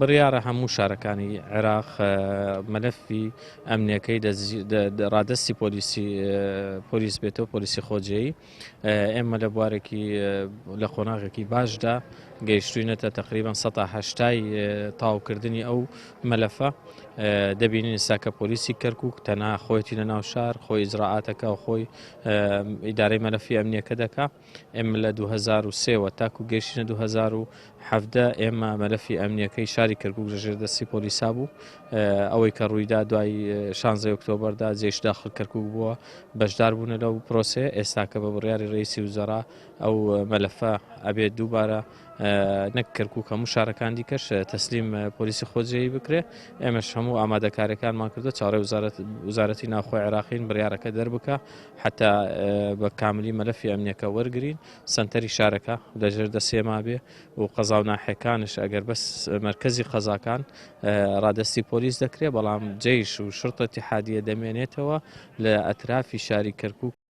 بڕیارە هەموو شارەکانی عێراق مەلەفی ئەمنیەکەی ڕادەستی پۆلیسی پۆلیس بێتەوە پۆلیسی خۆجێی ئێمە لە بوارێکی لە قۆناغێکی باشدا گەیشتوینەتە تقریبان 1970 تاوکردنی ئەو مەلەفە دەبینین ساکە پۆلیسی کەرکک تەنها خۆیەتی لە ناو شار خۆی ئیجرائاتەکە و خۆی ئیدارەی مەلەفی ئەمنیەکە دەکا ئێمە لە 2003 وە تاکو گەیشتینە 2017 ئێمە مەلەفی ئەمنیەکەی شاری کەرکک لە ژێر دەستی پۆلیسا بوو ئەوەی کە ڕوویدا دوای 16 ئۆکتۆبەردا جێش داخل کەرکک بووە بەشدار بوونە لەو پرۆسەیە ئێستاکە بە بڕیاری ڕئیسی وزەرا ئەو مەلەفە ئەبێت دووبارە نەک کەرکک هەموو شارەکان دیکەش تەسلیم پۆلیسی خۆجێی بکرێ ئێمەش هەموو ئامادەکاریەکانمان کردو چاڕێ وزارەتی ناوخۆی عێراقین بڕیارەکە دەربکە حتا بە کاملی مەلەفی ئەمنیەکە وەرگین سنتەری شارەکە لەژێر دەسێما بێ و قەزا و ناحیەکانش ئەگەر بەس مەرکەزی قەزاکان ڕادستی پۆلیس دەکرێت بەڵام جەیش و شرطە اتحادیە دەمێنێتەوە لە ئەترافی شاری کەرکک.